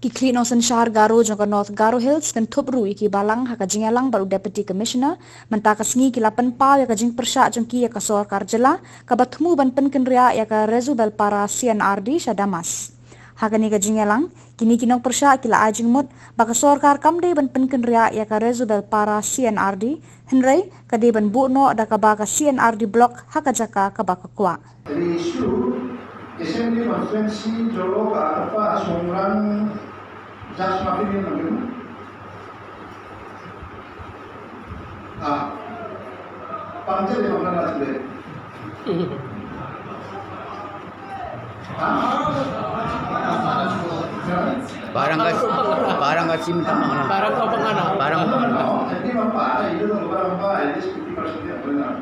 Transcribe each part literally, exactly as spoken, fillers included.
Ki khlieh nongsynshar Garo jong ka North Garo Hills kynthup ruh ïa ki balang ha ka jingïalang bad u Deputy Commissioner. Mynta ka sngi ki la pynpaw ïa ka jingpyrshah jong ki ïa ka sorkar jylla kaba thmu ban pynkynriah ïa ka Resubelpara C&RD sha Damas. Ha kane ka jingïalang, kine ki nongpyrshah ki la ai jingmut ba ka sorkar kam dei ban pynkynriah ïa ka Resubelpara C&RD, hynrei ka dei ban buh noh da kaba ka C&RD Block ha ka jaka kaba ka kwah. Ri issue, Assembly Constituency jolo ka Atapa Songrang Jas Mapini Nagin. Ah, Panjali Mangana Sule. Ah. Barang ka, barang ka sim tama na. Barang ka pangana. Barang ka pangana. Jadi apa itu barang apa itu seperti maksudnya benar.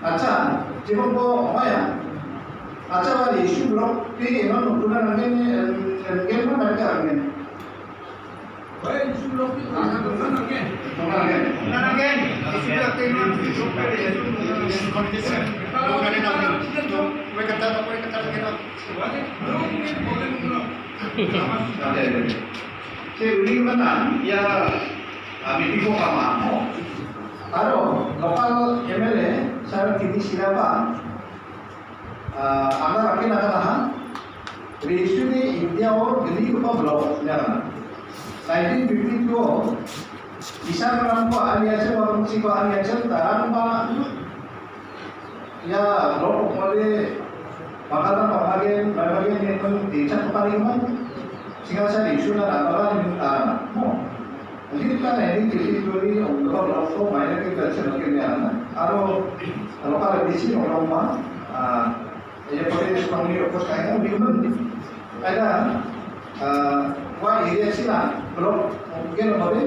Acha, jibon ko hoya. Acha, wali issue block pi inon nukuna nangin, nangin ma mereka nangin. Wali issue block pi inon nukuna nangin. Nangin. Issue block pi inon. Wali kata, wali kata, wali kata. Che uli mana ya, ah, meeting ko kama mo. Aro, local M L A, sar kini sila ba, ah, anda rakin aka daha. Ri issue ni India or gili ko block ya na. Nineteen fifty-two, isa ram ko ani acha warung si ba ani acha tarang ba, ya, block ko male, bakalan ba bagen, ba bagen ni pun di chat ko paling mo. Singa sa di suna na bakalan ni tarang mo. Jadi kita na ini jadi story, orang block ko, mana kita chat ke ni ana. Aro, aro kalau di sini orang ma, ah, ya, pada di sekolah ni, of course, kayak ni, di mana? Ada, ah, wah, ini sila, block, mungkin apa ni?